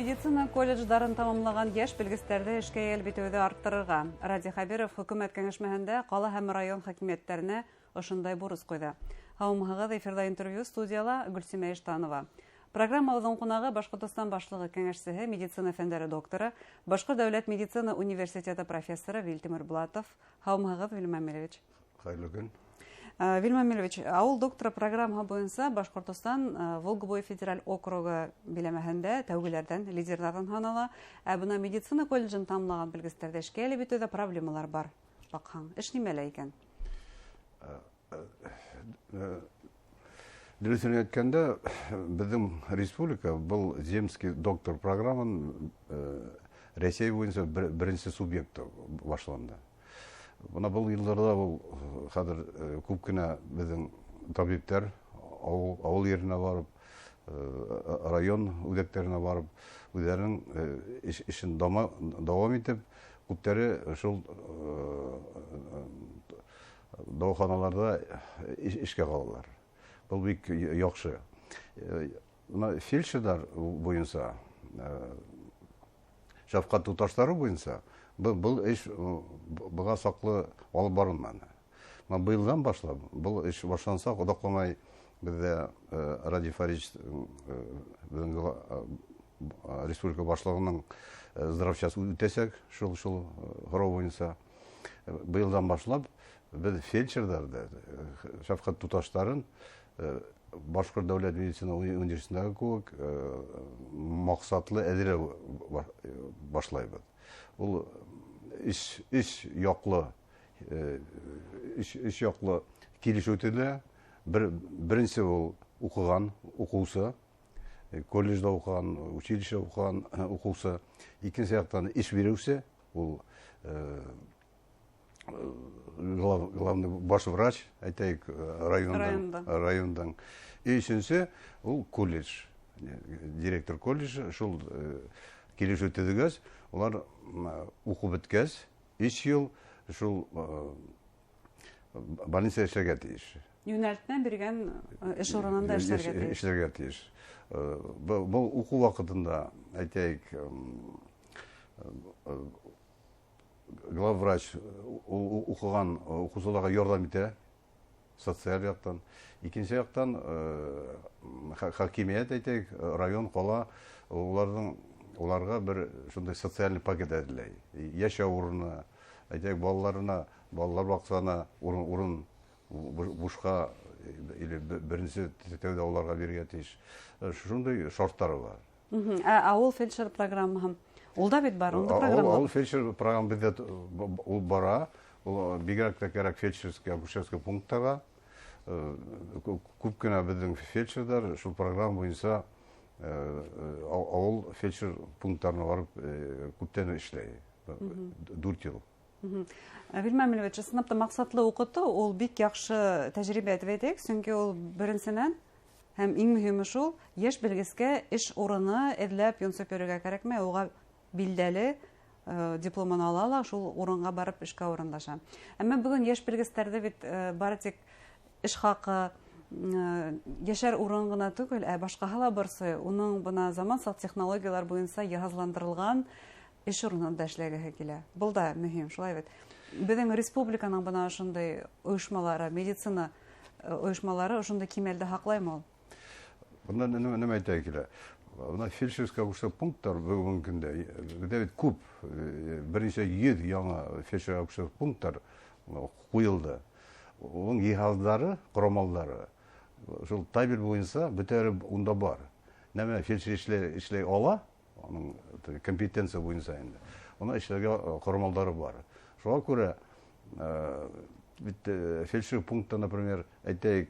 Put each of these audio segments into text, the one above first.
Медицина колледждарын тамамлаған йәш белгестәрҙе эшкә йәлеп итеүҙе арттырырға. Радий Хәбиров хөкүмәт кәңәшмәһендә ҡала һәм район хакимиәттәренә ошондай бурыс ҡуйҙы. Һаумыһығыҙ, эфирҙа интервью, студияла Гөлсимә Иштанова. Программабыҙҙың ҡунағы Башҡортостан Башлығы кәңәшсеһе, медицина фәндәре докторы, Башҡорт дәүләт медицина университеты профессоры Вилтимер Булатов. Һаумыһығыҙ, Вилма Амилевич. Хәйерле көн. Вилма Амилевич, Ауыл докторы программаһы буйынса Башҡортостан Волга буйы федераль округы биләмәһендә тәүгеләрҙән, лидерҙарҙан һанала. Ә бына медицина колледжын тамамлаған белгестәрҙе эшкә йәлеп итеүҙә проблемалар бар. Баҡһаң, эш нимәлә икән? Дөрөҫөн әйткәндә, беҙҙең республика был земский доктор программан Рәсәй буйынса беренсе субъект башланды. Бына был йылдарҙа был хәҙер күп кенә беҙҙең табиптәр ауыл еренә барып, район үҙәктәренә барып, үҙҙәренең эшен дауам итеп, күптәре шул дауаханаларҙа эшкә ҡалалар. Был бик яҡшы. Бына фельдшерҙар буйынса, шәфҡәт туташтары буйынса был эш быға саҡлы алып барылманы. Бына быйылдан башлап был эш башланса, оҙаҡламай беҙҙә Радий Фаридович, беҙҙең республика башлығының здравчас үтәсәк шул һорау буйынса. Быйылдан башлап беҙ фельдшерҙарҙы, шәфҡәт туташтарын Башҡорт дәүләт медицина университетындағы кеүек маҡсатлы әҙерләү башлайбыҙ. Ул өс яҡлы килешеү төҙөлә. Беренсе ул уҡыған уҡыусы, колледжда уҡыған, училищеда уҡыған уҡыусы. Икенсе яҡтан эш биреүсе, ул главный баш врач, әйтәйек, райондан. Өсөнсө ул колледж, директор колледжа, шул килешеү төҙөгәс, улар уҡып бөткәс, 3 йыл шул больница эшләргә тейеш. Йүнәлтмә биргән эш урынында эшләргә тейеш. Эшләргә тейеш. Был уҡыу ваҡытында, әйтәйек, главврач уҡыған уҡыусыларға ярҙам итә социаль яҡтан. Икенсе яҡтан, хакимиәт, әйтәйек, район, ҡала, уларға бер шундай социальный пакет әҙерләй. Йәшәү урыны, әйтәйек, балаларына, балалар баҡсаһына урын бушҡа или беренсе тәүҙә уларға бирергә тейеш. Шундай шарттары бар. Ә ауыл фельдшер программаһы ул да бит бар, унда программа. Ауыл фельдшер программа беҙҙә ул бара. Ул бигерәк тә кәрәк фельдшерский, акушерский пункттарға. Күп кенә беҙҙең фельдшерҙар шул программа буйынса ауыл фельдшер пункттарына барып күптән эшләй. 4 йыл. Вилма Амилевич, ысынлап та маҡсатлы уҡытыу ул бик яҡшы тәжрибә тип әйтәйек, сөнки ул беренсенән һәм иң мөһиме шул, йәш белгескә эш урыны эҙләп йонсоп йөрөргә кәрәкмәй, уға билдәле дипломын ала ла, шул урынға барып эшкә урынлаша. Әммә бөгөн йәш белгестәрҙе бит бары тик эш хаҡы, йәшәр урын ғына түгел, ә башҡаһы ла борсой. Уның бына заманса технологиялар буйынса йыһазландырылған эш урынында эшләгеһе килә. Был да мөһим, шулай бит. Беҙҙең республиканың бына ошондай ойошмалары, медицина ойошмалары ошондай кимәлде һаҡлаймы ул? Бында нимә әйтә килә? Бына фельдшерский акушер пункттар бөгөнгө көндә беҙҙә бит күп, бер нисә йөҙ яңы фельдшер акушер пункттар ҡуйылды. Уның йыһаздары, ҡорамалдары шул табель буйынса бөтәһе унда бар. Нәмә фельдшер эшләй ала, уның компетенция буйынса инде. Уны эшләргә ҡорамалдары бар. Шуға күрә бит фельдшер пунктта, например, әйтәйек,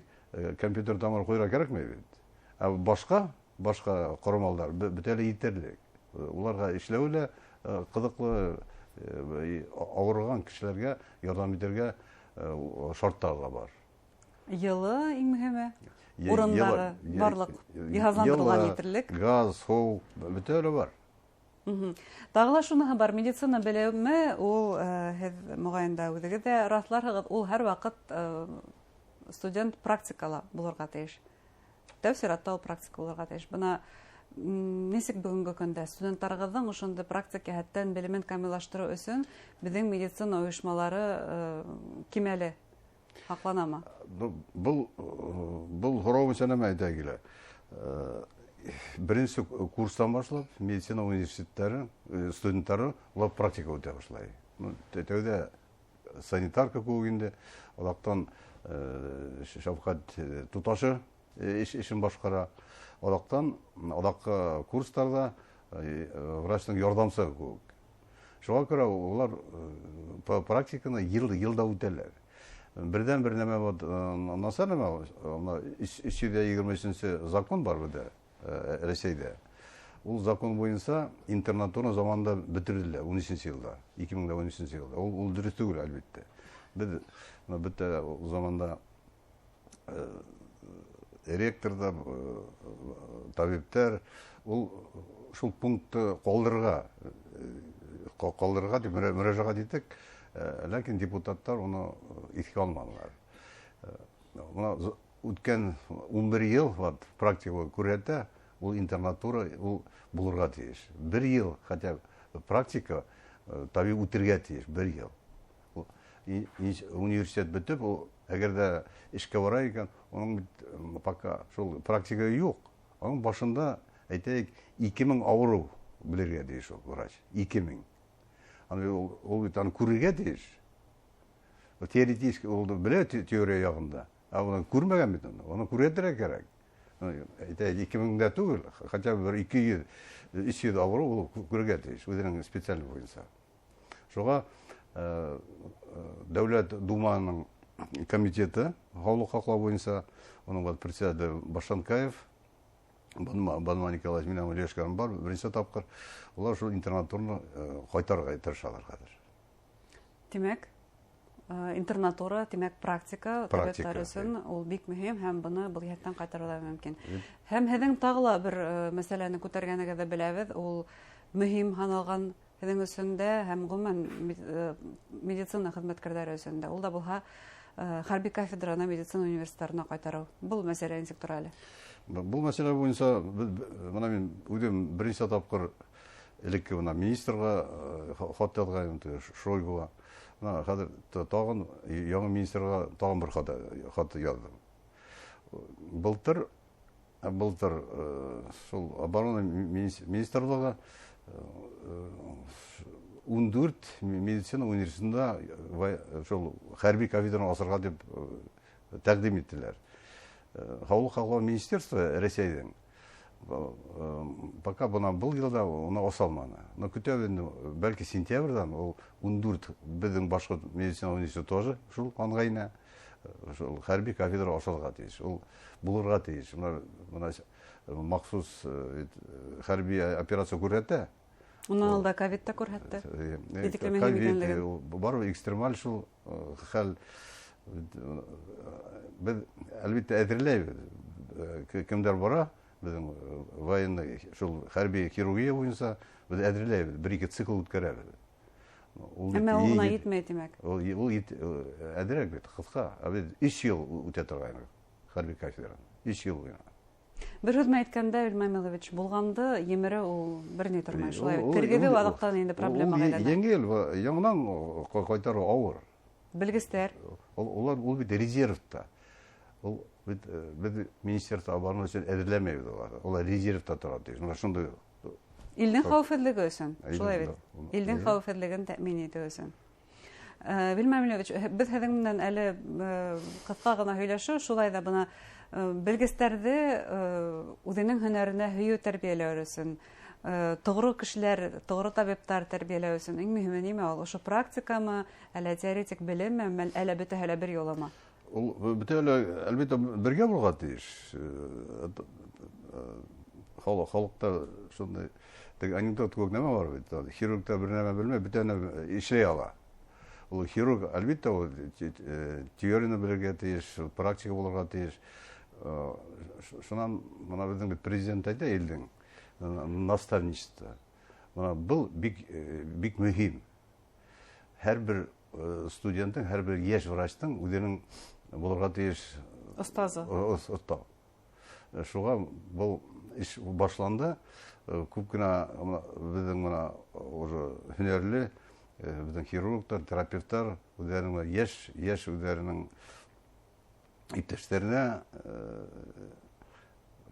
компьютер тамыр ҡуйырға кәрәкмәй бит. Ә башҡа ҡорамалдар бөтә лә етерлек. Уларға эшләү лә ҡыҙыҡлы, ауырыған кешеләргә ярҙам итергә шарттар ҙа бар. Йылы иң мөһиме, урындары барлыҡ йыһазландырылған Йылы, етерлек. Газ, һыу, бөтә лә бар. Тағы ла шуныһы бар, медицина белеме, ул һеҙ моғайын да үҙегеҙ ҙә раҫларһығыҙ, ул һәр ваҡыт студент практикала булырға тейеш. Тәү сиратта ул практика булырға тейеш. Бына Нисек бөгөнгө көндә студенттарығыҙҙың ошондай практик йәһәттән белемен камиллаштырыу өсөн беҙҙең медицина ойошмалары кимәле һаҡланамы? Был һорау буйынса нәмә әйтә килә? Беренсе курстан башлап медицина университеттары студенттары улар практика үтә башлай. Тәүҙә санитарка кеүек инде, аҙаҡтан шәфҡәт туташы эшен башҡара, аҙаҡтан аҙаҡҡы курстарҙа врачтың ярҙамсы кеүек. Шуға күрә улар практиканы йылда үтәләр. Берҙән бер нәмә вот, насар нәмә, бына 323 закон бар беҙҙә, Рәсәйҙә. Ул закон буйынса интернатура заманында бөтөрҙөләр, ун өсөнсө йылда, ике мең дә ун өсөнсө йылда. Ул дөрөҫ түгел, әлбиттә. Беҙ бына бөтә ул заманда ректор да, табиптар ул шул пунктты ҡалдырырға тип мөрәжәғәт иттек, ләкин депутаттар уны иҫкә алманылар. Бына үткән 11 йыл вот практика күрһәтә, ул интернатура ул булырға тейеш. Бер йыл хотя бы практика табип үтергә тейеш, бер йыл. Ул университет бөтөп, ул әгәр ҙә эшкә бара икән, уның бит пока шул практика юҡ. Уның башында, әйтәйек, ике мең ауырыу белергә тейеш ул врач. Ике мең. Аны ул бит аны күрергә тейеш. Ул теоретически ул белә теория яғында. Ә уны күрмәгән бит аны. Уны күрһәтергә кәрәк. Әйтәйек, ике мең дә түгел, хотя бы бер ике йөҙ, өс йөҙ ауырыу ул күрергә тейеш, үҙенең специаль буйынса. Шуға Дәүләт Думаның комитеты һаулыҡ һаҡлау буйынса, уның вот председателе Башанкаев, Банма Николаевич, минең һөйләшкәнем бар, беренсе тапҡыр улар шул интернатураны ҡайтарырға тырышалар хәҙер. Тимәк, интернатура, тимәк, практика, Практика, табиптар өсөн әйе. ул бик мөһим һәм быны был йәһәттән ҡайтарыу ҙа мөмкин. Әйе. Һәм һеҙҙең тағы ла бер мәсьәләне күтәргәнегеҙҙе беләбеҙ, ул мөһим һаналған һеҙҙең өсөн дә һәм ғөмүмән медицина хеҙмәткәрҙәре өсөн дә. Ул да булһа хәрби кафедраны медицина университеттарына ҡайтарыу. Был мәсьәлә нисек тора әле? Был мәсьәлә буйынса бына мин үҙем беренсе тапҡыр элекке бына министрға хат яҙғайным, теге Шойгуға. Бына хәҙер тағын яңы министрға тағын бер хат яҙҙым. Былтыр шул оборона министрлығы ун дүрт медицина университетында шул хәрби кафедраны асырға тип тәҡдим иттеләр. Һаулыҡ һаҡлау министерство Рәсәйҙең пока бына был йылда уны аса алманы. Но көтәбеҙ инде, бәлки сентябрҙән ул ун дүрт беҙҙең Башҡорт медицина университеты тоже шул ҡанға инә, шул хәрби кафедра асылға тейеш, ул булырға тейеш. Бына махсус хәрби операция күрһәтә. Унан алда ковид та күрһәтте. Нитекле мөһим Ковид, икәнлеген. ул барыбер экстремаль шул хәл. Беҙ әлбиттә әҙерләйбеҙ. Кемдәр бара, беҙҙең военный шул хәрби хирургия буйынса беҙ әҙерләйбеҙ, бер-ике цикл үткәрәбеҙ. Ул бит Әммә ул ғына егет. етмәй, тимәк. Ул әҙерәк бит, ҡыҫҡа. Ә беҙ өс йыл үтә торғайныҡ хәрби кафедраны. Өс йыл буйына. Бер һүҙ менән әйткәндә, Вилмай Милович, булғанды емере ул бер ни тормай. Шулай тергеҙеү аҙаҡтан инде проблемаға әйләнә. Еңел, яңынан ҡайтарыу ауыр. Белгестәр. Улар, ул бит резервта. Ул бит беҙ Министерство обороны өсөн әҙерләмәйбеҙ уларҙы. Улар резервта тора тейеш. Бына шундай Илдең Тор. хәүефһеҙлеге өсөн, Әйҙә, шулай бит. Илдең әйҙә. хәүефһеҙлеген тәьмин итеү өсөн. Вилмай Милович, беҙ һеҙҙең менән әле ҡыҫҡа ғына һөйләшеү, шулай ҙа бына белгестәрҙе үҙенең һөнәренә һөйөү тәрбиәләү өсөн, тоғро кешеләр, тоғро табиптар тәрбиәләү өсөн иң мөһиме нимә ул? Ошо практикамы, әллә теоретик белемме, әллә бөтәһе лә бер юлымы? Ул бөтәһе лә, әлбиттә, бергә булырға тейеш. Халыҡта шундай теге анекдот кеүек нәмә бар бит. Хирургта бер нәмә белмәй, бөтә нәмә эшләй ала. Ул хирург, әлбиттә, ул теорияны белергә тейеш, практика булырға тейеш. Шунан бына беҙҙең бит президент әйтә илдең наставничество. Бына был бик мөһим. Һәр бер студенттың, һәр бер йәш врачтың үҙенең булырға тейеш Остазы. Оҫта. Шуға был Эш башланды. Күп кенә беҙҙең мына уже һөнәрле беҙҙең хирургтар, терапевттар үҙҙәренең йәш үҙҙәренең иптәштәренә,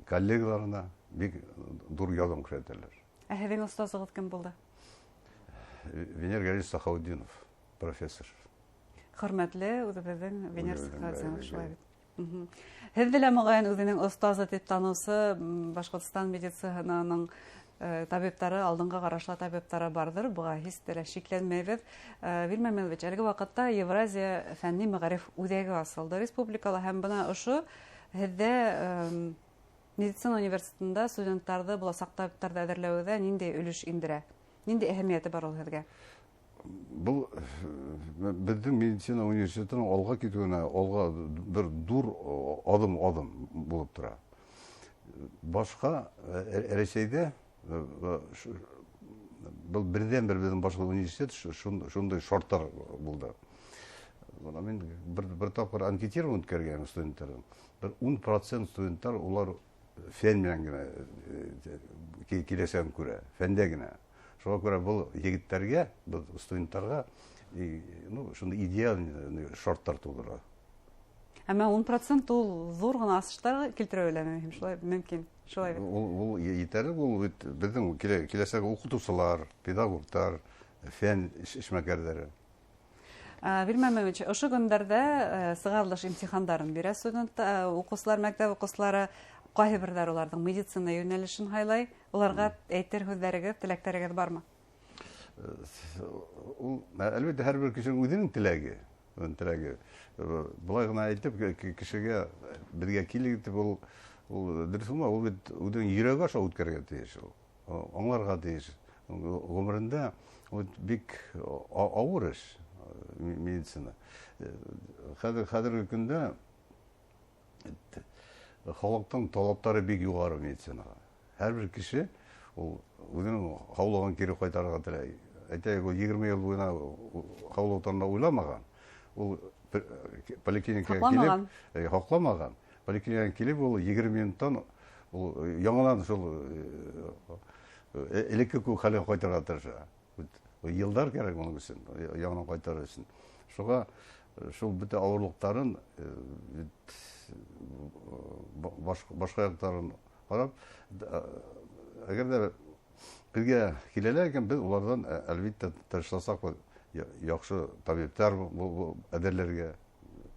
коллегаларына бик ҙур ярҙам күрһәтәләр. Ә һеҙҙең остазығыҙ кем булды? Венер Галиевич Сахаутдинов, профессор. Хөрмәтле үҙебеҙҙең Венер Сахаутдинов, шулай бит. Һеҙҙе лә моғайын үҙенең остазы тип таныусы Башҡортостан медицинаның табиптары, алдынғы ҡарашлы табиптары барҙыр, быға һис тә шикләнмәйбеҙ. Вил Мамилович, әлеге ваҡытта Евразия фәнни мәғариф үҙәге асылды республикала, һәм бына ошо һеҙҙә медицина университетында студенттарҙы, буласаҡ табиптарҙы әҙерләүҙә ниндәй өлөш индерә? Ниндәй әһәмиәте бар ул һеҙгә? Был беҙҙең медицина университетының алға китеүенә алға бер ҙур аҙым булып тора. Башҡа Рәсәйҙә был берҙән-бер беҙҙең башҡа университет шундай шарттар булды. Бына мин бер тапҡыр анкетирование үткәргән студенттарҙан. Бер 10% студенттар улар фән менән генә киләсәген күрә, фәндә генә. Шуға күрә был егеттәргә, был студенттарға, ну, шундай идеальный шарттар тыуҙыра. Әммә 10% ул ҙур ғына асыштар килтерә лә шулай мөмкин, шулай бит. Ул етәрлек, ул бит беҙҙең киләсәк уҡытыусылар, педагогтар, фән эшмәкәрҙәре. Вил Мамилович, ошо көндәрҙә сығарылыш имтихандарын бирә студент, уҡыусылар, мәктәп уҡыусылары, ҡайһы берҙәр уларҙың медицина йүнәлешен һайлай. Уларға әйтер һүҙҙәрегеҙ, теләктәрегеҙ бармы? Ул, әлбиттә, һәр бер кешенең үҙенең теләге, үҙенең теләге. Былай ғына әйтеп, кешегә беҙгә килегеҙ тип, ул дөрөҫ булмай. Ул бит үҙенең йөрәге аша үткәрергә тейеш ул. Аңларға тейеш. Ғүмерендә ул бик ауыр эш медицина. Хәҙерге көндә халыҡтың талаптары бик юғары медицинаға. Һәр бер кеше ул үҙенең һаулығын кире ҡайтарырға теләй. Әйтәйек, ул 20 йыл буйына һаулыҡ турында уйламаған. Ул поликлиникаға Һаҡламаған. килеп, һаҡламаған. Поликлиникаға килеп, ул 20 минуттан ул яңынан шул элекке кеүек хәлгә ҡайтырға тырыша. Йылдар кәрәк уның өсөн, яңынан ҡайтарыр өсөн. Шуға шул бөтә ауырлыҡтарын, башҡа яҡтарын ҡарап, әгәр ҙә беҙгә киләләр икән, беҙ уларҙан, әлбиттә, тырышасаҡбыҙ яҡшы табиптар әҙерләргә.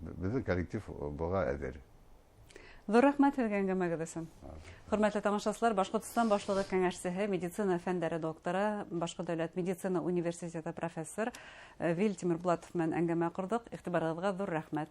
Беҙҙең коллектив быға әҙер. Ҙур рәхмәт һеҙгә әңгәмәгеҙ өсөн. Хөрмәтле тамашасылар, Башҡортостан Башлығы кәңәшсеһе, медицина фәндәре докторы, Башҡорт дәүләт медицина университеты профессор Вил Тимербулатов менән әңгәмә ҡорҙоҡ. Иғтибарығыҙға ҙур рәхмәт.